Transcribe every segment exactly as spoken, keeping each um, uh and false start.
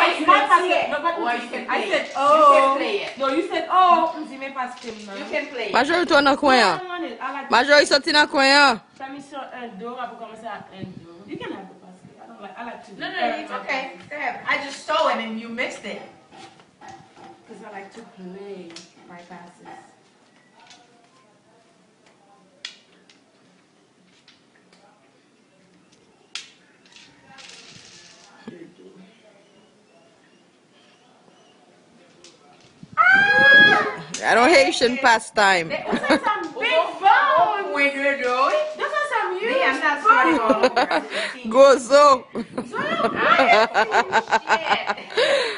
It's not what you said. No, but what you said. I said, oh. You can play it. No, you said, oh. M di, men paske m nan. You can play it. Majori tou nan kwen an. I want it. I like Majori soti nan kwen an. Fè misyon un do, apre kòmanse a un do. You can have the basket. I don't like, I like to do No, no, it's okay. Seb, I just saw it and you missed it. Because I like to play my passes. That don't Haitian pastime. Those are some big bones. Those are some huge bones. Gwo zo.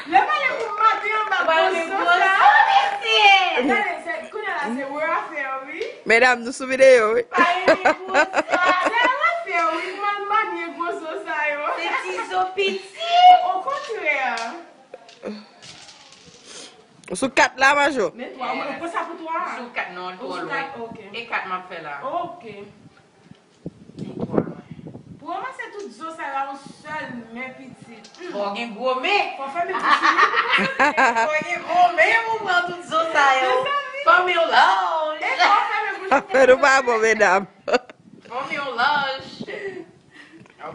Lè pale pou maten anba gwo zo sa. Gade, se, kounye a la, se wè afè wi. Medam, nou sou videyo wi. Se wè afè wi, kòman manye gwo zo sa yo. Se ti zo piti. Okontrè. Ou sou kat la, Majo? Men twa, mwen pran sa pou twa. Ou sou kat, non, l twò lwen. Ou sou kat, ok. E kat m ap fè la. Ok. Li twò lwen. Pou ranmase tout zo sa yo a yon sèl men pitit. Hmm. Fò gen gwo men. Fò fèmen bouch ou wi. Fò gen gwo men pou pran tout zo sa yo. Fòm yo laj. E fò fèmen bouch ou. Afè nou pa bon, medam. Fòm yo laj.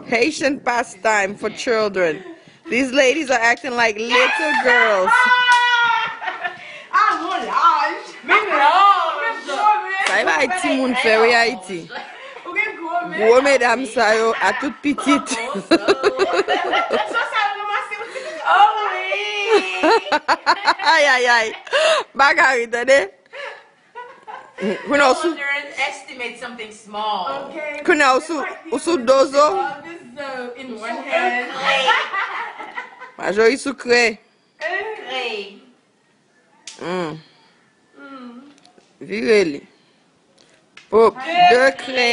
Haitian pastime for children. These ladies are acting like little girls. Sa e bay timoun fè wi Ayiti. Gwo medam sa yo a tout pitit. Ay, ay, ay. Bagay, tande. Kounye a ou sou, kounye a ou sou, ou sou do zo. Majori sou kre. Hmm. Vire li. Pou de kre.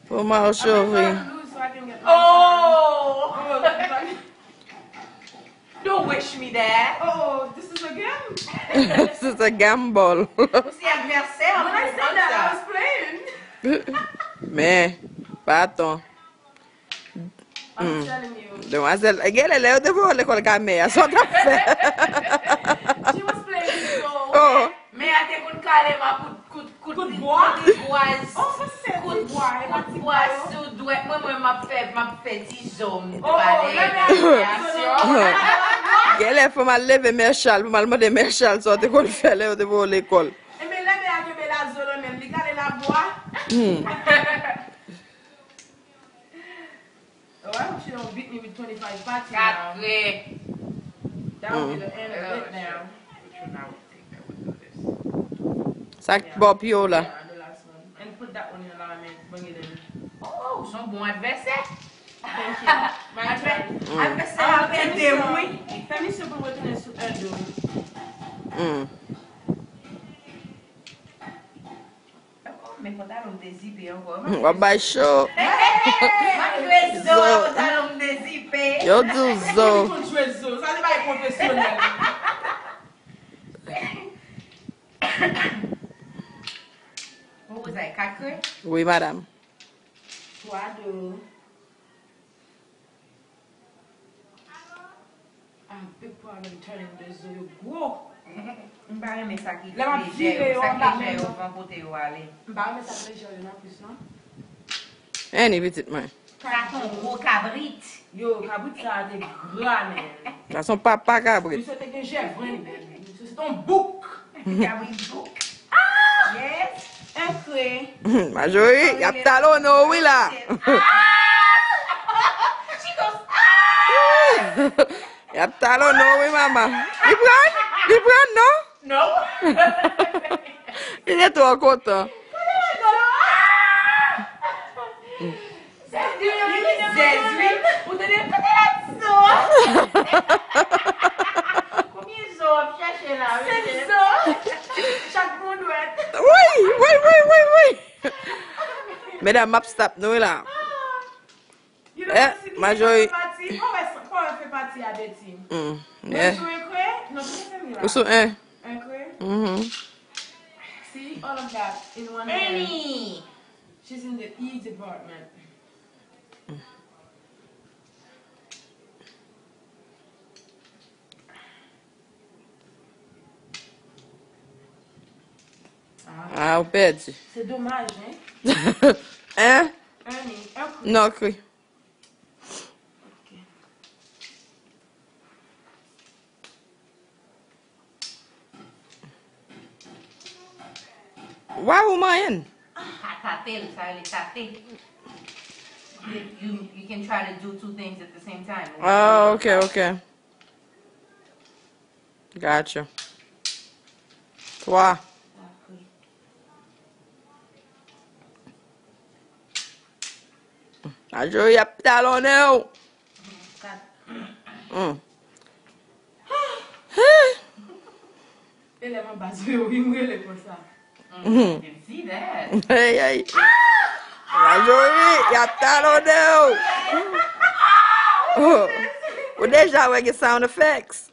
Pou Marjorie. Oh! Don't wish me that. Oh, this is a game. This is a gamble. Ou se advèsè an. When I said that, I was playing. Men, pa tan. I'm telling you. Demwazèl, genlè lè yo te voye w lekòl ka mè a, sa w t ap fè? She was playing so. Oh. Mè a te konn kale m a kout, kout, kout, kout bwa. Kout bwa. Oh, sa se kout bwa, kout bwa sou dwèt mwen, mwen m ap fè, m ap fè ti zo m. Oh, pale lè mè a te rekreasyon. Genlè fò m al leve Mèchal, pou m al mande Mèchal sa w te konn fè lè yo te voye w lekòl. Enben, lè mè a kenbe la zo nan men l, li kale la bwa. Hmm. Oh, I hope she don't beat me with twenty-five pati now. That would be the end of it now. Sa k bò pye w la. Yeah, the last one. And put that one in the line, bring it in. Oh, ou se yon bon advèsè. Thank you. My turn. Advè-, advèsè a ap ede m, wi. Fè misyon pou l retounen sou un do. Mm. Oh, men pantalon m te zipe ankò. W ap bay cho. M ap jwe zo a, pantalon m te zipe. Yo di w zo. Li konn jwe zo. Sa se bagay pwofesyonèl. Ou sa e kat kre? Wi, madam. Twa do. Ah, big problem turning the zo yo gwo. M pa renmen sa ki lejè yo, sa ki lejè yo pran kote yo ale. M pa renmen sa ki lejè yo nan plis non. Annie, pitit mwen. Sa se yon gwo kabrit. Yo, kabrit sa a te gra, men. Sa se yon papa kabrit. Misye te gen jèvrin. Misye se te yon bouk. Kabrit bouk. Ah! Yes. Un kre. Majori, y ap talonnen w wi la. Ah! She goes, ah! Y ap talonnen w wi, mama. Li pran? Li pran, non? Non. Li te twò kontan. Kote la, kote la? Ah! Zèz, wi. Ou tande, kote la, zo? Konbyen zo w ap chache la, wi? Sèt zo. Chak moun dwèt. Wi, wi, wi, wi, wi. Medam, m ap stop nou la. Ah. Eh, Majori. Kòman fè pati a, Betty? Mm, yeah. Mwen sou un kre? Non, se li la. Ou sou un. Un kre? Mm-hmm. See, all of that in one hand. Ernie! She's in the E department. Mm. Ah, ou pèdi. Se domaj, hein? Hein? Honey, un coup. Non, kri. Ok. Why ou manyen? A tate l, sa rele tate. You, you, you can try to do two things at the same time. Ah, ok, ok. Gotcha. Twa. Ajori ap talonnen w. Mm. E lè m anba zwe yo, vin rele konsa. You can see that. Hey, hey. Ajori, y ap talonnen w. Oh. Ou deja wè gen sound effects.